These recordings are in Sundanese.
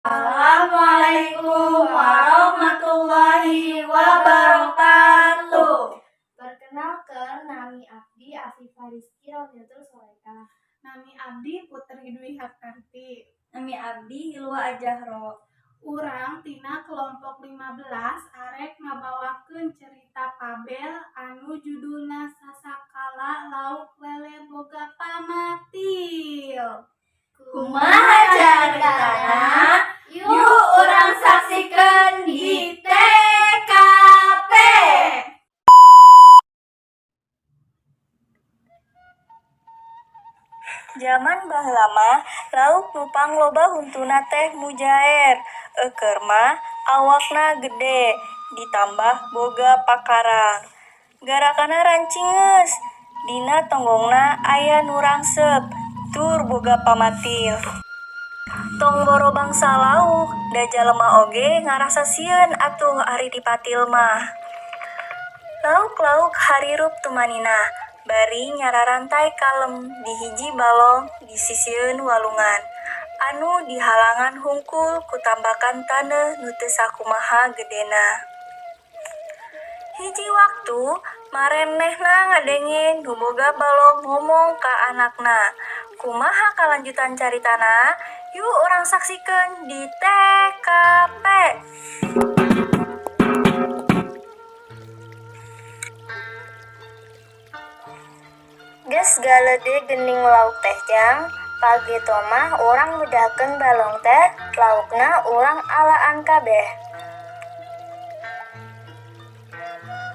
Assalamualaikum warahmatullahi wabarakatuh. Perkenalkan, nami abdi Afifah Rizky Rofiatul Solehah. Nami abdi Putri Dwi Hartanti. Nami abdi Hilwa Ajahro. Urang tina kelompok 15 arek ngabawakeun cerita fabel anu judulna Sasakala Lauk Lele Boga Pamatil. Kumaha caritana? Yuk urang saksikan di TKP. Jaman baheula mah lauk nu pangloba huntuna teh mujaer. Eukeur mah awakna gede ditambah boga pakarang. Garakanna rancingeus, dina tonggongna aya nu rangsep tur boga pamatil. Tong boro bangsa lauk, da jalema oge ngarasa sieun atuh ari dipatil mah. Lauk-lauk harirup tumaninah, bari nyararantai kalem di hiji balong di sisieun walungan, anu dihalangan hungkul ku tambakan taneuh nu teu sakumaha gedena. Hiji waktu, marenehna ngadenge nu boga balong ngomong ka anakna. Kumaha kalanjutan caritana? Yuk urang saksikeun di TKP. Geus galede geuning lauk teh jang, pageto mah urang bedahkeun balong teh, laukna urang alaan kabeh.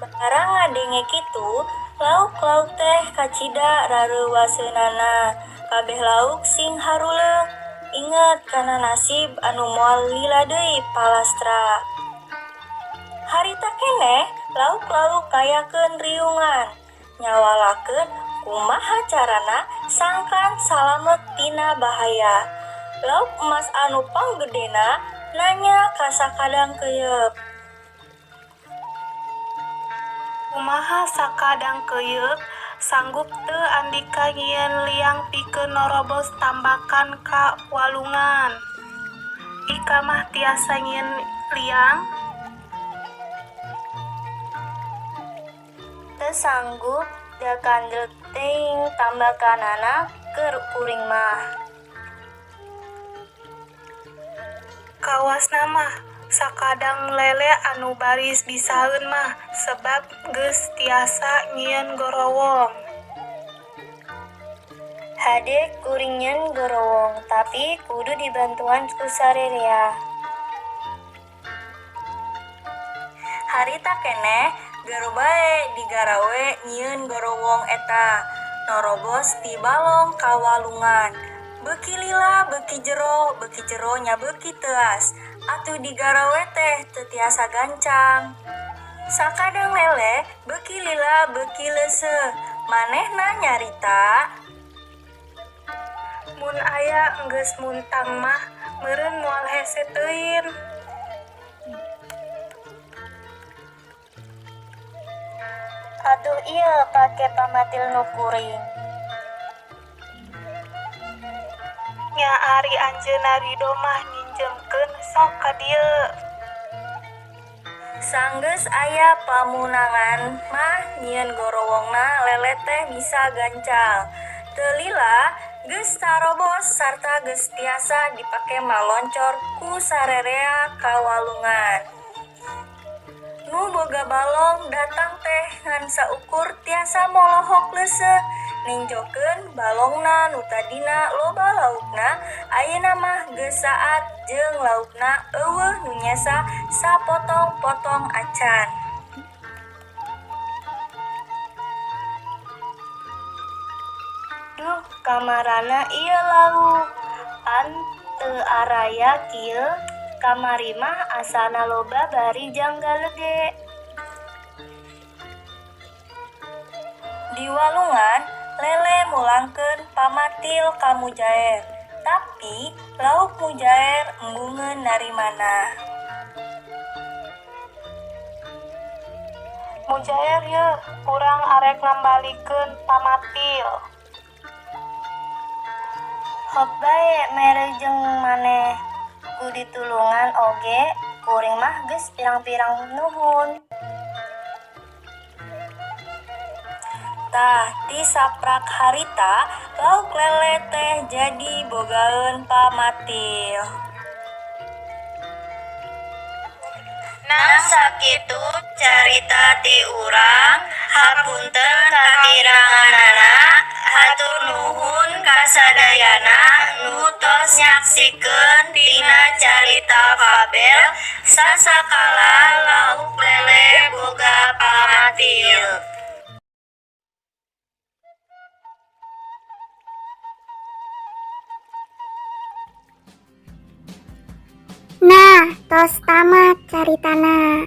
Barang ngadenge kitu, lauk-lauk teh kacida rareuwaseunana. Kabeh lauk sing haruleung, inget kana nasib anu moal lila deui palastra. Harita keneh lauk-lauk ngayakeun riungan, nyawalakeun kumaha carana sangkan salamet tina bahaya. Lauk emas anu panggedena nanya ka sakadang keuyeub. Kumaha sakadang keuyeub, sanggup teu andika nyieun liang pikeun norobos tambakan ka walungan? Ika mah tiasa nyieun liang. Teu sanggup da kandel teuing tambakanana keur kuring mah. Kawasna mah sakadang lele anu baris bisaeun mah sebab geus tiasa nyieun gorowong. Hade kuring nyieun gorowong, tapi kudu dibantuan ku sarerea. Harita keneh gero bae digarawe nyieun gorowong eta, norobos ti balong ka walungan. Beuki lila beuki jero nya beuki teuas. Atuh digarawe teh teu tiasa gancang. Sakadang lele beuki lila beuki leuseuh. Manehna nyarita, mun aya enggeus muntang mah meureun moal hese teuing. Atuh ieu pake pamatil nu kuring. Nya ari anjeunna Ridho mah nginjemkeun sok ka dieu. Sanggeus aya pamunangan mah nyieun gorowongna lele teh bisa gancang. Teu lila geus tarobos sarta geus tiasa dipake maloncor ku sarerea ka walungan. Nu boga balong datang teh ngan saukur tiasa molohok leuseuh ninjokeun balongna nu tadina loba laukna ayeuna mah geus saat jeung laukna eueuh nu nyesa sapotong-potong acan. Duh, kamarana ieu lauk? Pan teu araya kieu, kamari mah asana loba bari jang galede. Di walungan, lele mulangkeun pamatil ka mujaer, tapi lauk mujaer embungeun narimana. Mujaer yeuh, urang arek ngambalikeun pamatil. Hop bae mere jeung maneh. Ku ditulungan oge, kuring mah geus pirang-pirang nuhun. Tah, ti saprak harita lauk lele teh jadi bogaeun pamatil. Nah, sakitu carita ti urang, hapunten kakiranganana, hatur nuhun kasadayana nu tos nyaksikeun tina carita fabel sasakala lauk lele boga pamatil. Nah, tos tamat caritana.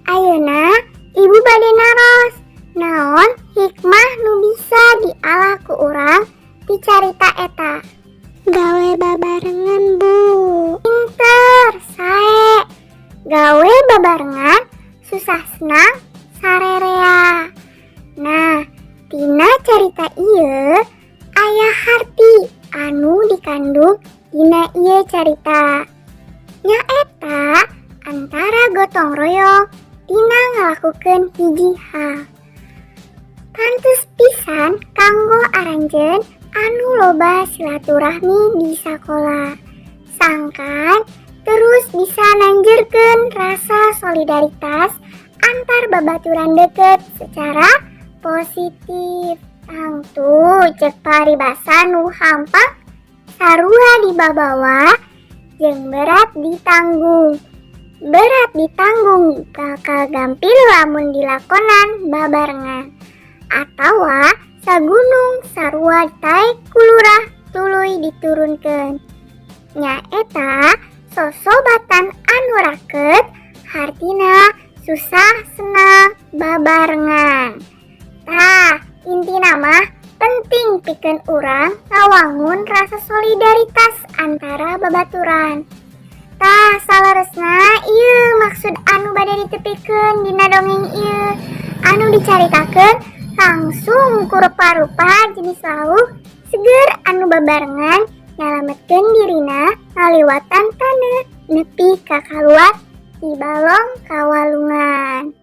Ayeuna ibu bade naros. Naon hikmah nu bisa diala ku urang ti carita eta? Gawe babarengan, Bu. Pinter, sae. Gawe babarengan, susah senang sarerea. Nah, tina carita ieu aya harti anu dikandung dina ieu carita. Nyaeta antara gotong royong dina ngalakukeun hiji hal. Pantes pisan kanggo aranjeun anu loba silaturahmi di sakola. Sangkan terus bisa nanjerkeun rasa solidaritas antar babaturan deket secara positif. Tangtu cek paribasa nu hampang sarua dibabawa jeung berat ditanggung. Berat ditanggung bakal gampil lamun dilakonan babarengan. Atawa sagunung sarua taek kulurah tuluy diturunkeun. Nyaeta sosobatan anu raket hartina susah senang babarengan. Tah, intina mah penting pikeun urang ngawangun rasa solidaritas antara babaturan. Tah, saleresna ieu maksud anu bade ditepikeun dina dongeng ieu. Anu dicaritakeun langsung ku rupa-rupa jenis lauk seger anu babarengan nyalametkeun dirina ngaliwatan taneuh nepi ka kaluar di balong kawalungan.